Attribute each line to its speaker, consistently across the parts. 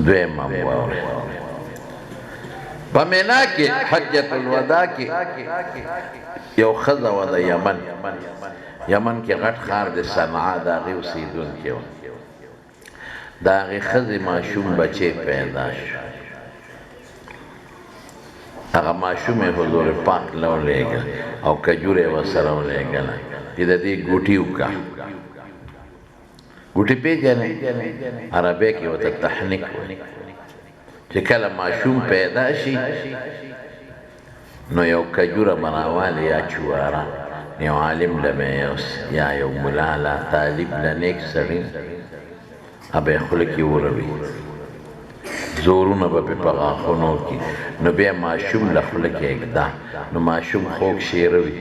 Speaker 1: دویم هم واورئ. په مینا کې حجة الوداع کې یو ښځه وه د یمن، یمن کې غټ ښار دی صنعا، د هغې اوسېدونکې وه. د هغې ښځې ماشوم بچی پیدا شو. هغه ماشوم یې حضور پاک له ولېږه او کجوره یې ورسره ولېږله چې د دې ګوټي وکړه. ګوټي پېژنې؟ عربۍ کې ورته تحنیک وایي. چې کله ماشوم پیدا شي نو یو کجوره به راوالي یا چواره، یو عالم له به یې یوسي یا یو ملا له، طالب له، نیک سړي له، هغه به یې خوله کې وروي، زورونه به پې په غاښونو کړي، نو بیا ماشوم له خوله کې ږده، نو ماشوم خوږ شیروي.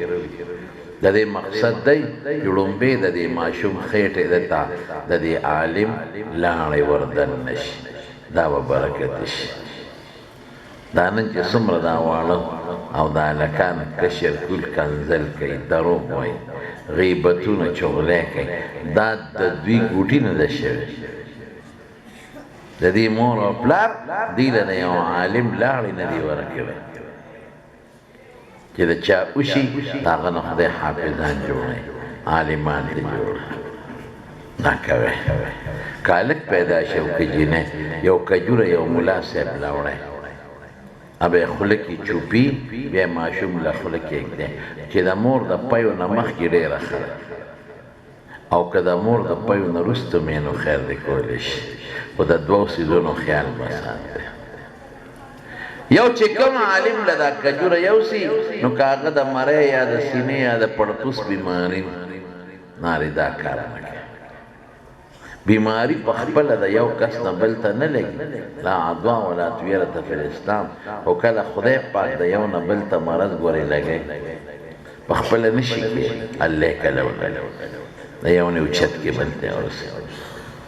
Speaker 1: د دې مقصد دی چې ړومبی د دې ماشوم خېټې ده ته د دې عالم لاړې ور دننه شي، دا به برکتي شي. دا نن چې څومره دا واړه او دا هلکان کشر کول کنځل کوي، دروغ وايي، غیبتونه چغلۍ کوي، دا د دوی ګوټي نه ده شوې. د دې مور او پلار دوی له یو عالم لاړې نه دي ورکړې. چې د چا وشي د هغه نه خدای حافظان جوړوي، عالمان دې جوړوي. دا کوي که هلک پیدا شي او که جینۍ، یو کجوره یو ملا صاحب له وړی، به یې خوله کې چوپي، بیا ماشوم له خوله کې ږدی چې د مور د پیو نه مخکې ډېره ښه ده. او که د مور د پيو نه وروسته مې نو خير دې کولی شي خو د دوو څيزونو خيال به ساتې يو چې کوم عالم له دا کجوره يوسي نو که هغه د مرۍ يا د سينې يا د پړپوس بيماري ناري دا کار نه کوي. بیماری په خپله د یو کس نه بل ته نه لګي، لا عدوا ولا طیرة فی الاسلام، خو کله خدای پاک د یو نه بل ته مرض ګورې لګوي، په خپله نه شي کېدای، الله کله ولګوي، د یو نه اوچت کې بل ته ورسوي،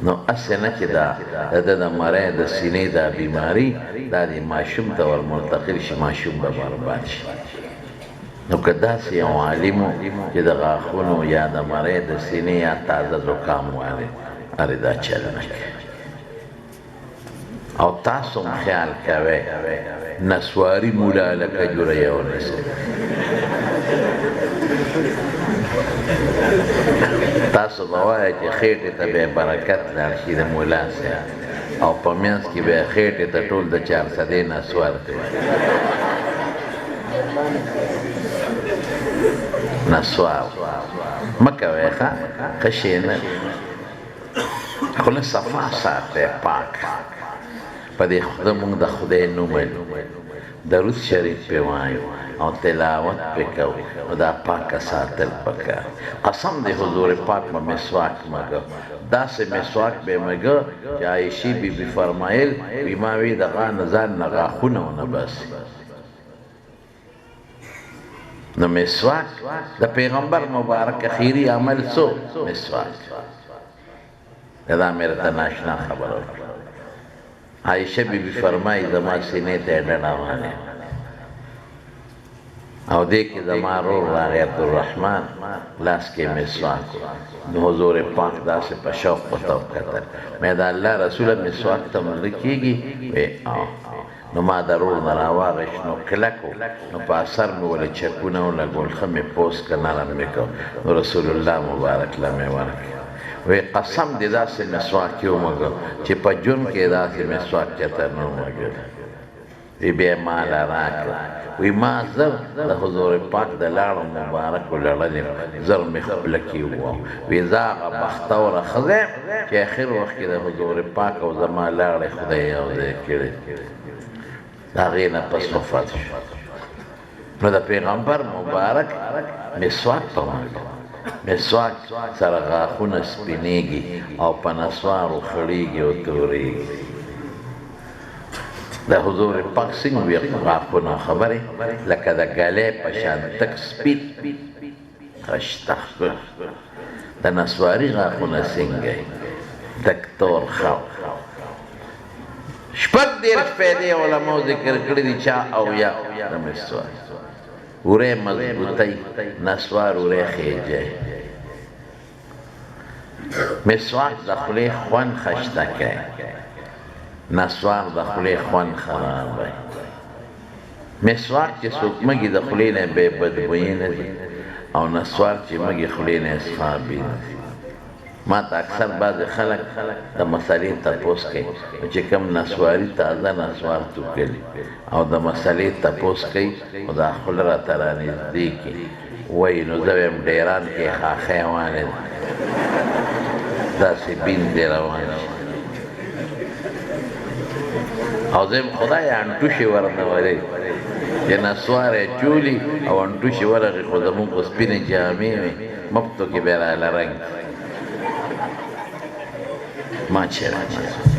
Speaker 1: نو هسې نه چې دا د ده د مرۍ د سینې دا بیماري دا دې ماشوم ته ور منتقل شي، ماشوم به برباد شي. نو که داسې یو عالم و چې د غاښونو یا د مرۍ د سینې یا تازه زکام والي ارې دا چل نه کوي. او تاسو هم خیال کوئ نسواري مولا له کجوره یو نیسئ. تاسو به وایئ چې خېټې ته به برکت لاړ شي د مولا صاحب او په منځ کې به خېټې ته ټول د چارسدې نسوار کوي. نسوار مه کوئ ښه، ښه شی نه دی. خوله صفا ساتئ، پاک. په دې خوله موږ د خدای نوم الو، درود شریف پې وایو او تلاوت پې کوو، نو دا پاکه ساتل پکار دي. قسم دی حضور پاک به مسواک مږه، داسې مسواک به یې مږه چې عایشې بي بي فرمایل، وي ما وې د غا نه ځان نه غاښونه ونه باسي. نو مسواک د پیغمبر مبارک اخیری عمل څو؟ مسواک. دا مې راته ناشنا خبره وکړه. عایشه بی بی فرمایي زما سینې ته یې ډډه وهلې او دې کې زما رور راغی عبدالرحمن، لاس کې مسواک و. نو حضور پاک داسې په شوق ورته وکتل، مې د الله رسوله مسواک ته مړه کېږي؟ وی او. نو ما د رور نه راواغیست، نو کلک و، نو په اثر مې ولې چکونه ولګول، ښه مې پوست کړ، نرم مې کړ، نو رسول الله مبارک له مې ورکړ. وې قسم دې داسې مسواک یې ومږه چې په ژوند کې یې داسې مسواک چېرته نه و مږلی. وی بیا یې ما له راکړ. وی ما زر د حضور پاک د لاړو مبارکو لړلې زر مې خوله کې ووه. وی زه هغه بختوره ښځه یم چې اخر وخت کې د حضور پاک او زما لاړې خدای یو ځای کړې. د هغې نه پس وفات شو. نو د پیغمبر مبارک مسواک په مږه. مسواک سره غاښونه سپینېږي او په نسوارو خړېږي او تورېږي. د حضور پاک څنګه وي غاښونه خبرې لکه د ګلې په شان تک سپین خشته ښکل. د نسواري غاښونه څنګه وي تک تور خړ. 36 فایدې علماو ذکر کړي دي چا او یا د مسواک. وری مضبوطی، نسوار وری خیجی. مسواک د خولې خوند خشته کوي. نسوار د خولې خوند خرابوي. مسواک چې څوک مږي د خولې نه به بدبویي نه ځي، او نسوار چې مږي خولې نه اصحابي نه ځي. ما ته اکثر بعضې خلک د مسئلې تپوس کوي چې کوم نسواري تازه نسوار توکلي او د مسئلې تپوس کوي، خو دا خوله راته رانږدې کړي، وایي نو زه وایم ډېران کې خاښی وانې ده، داسې بین دی روان شي. او زه یم خدای انټوشې ورنه ولې چې نسوار یې چولي او انټوشې ورغې، خو زموږ خو سپینې جامې وې، مفتو کې به راله رنګ ما چېرې.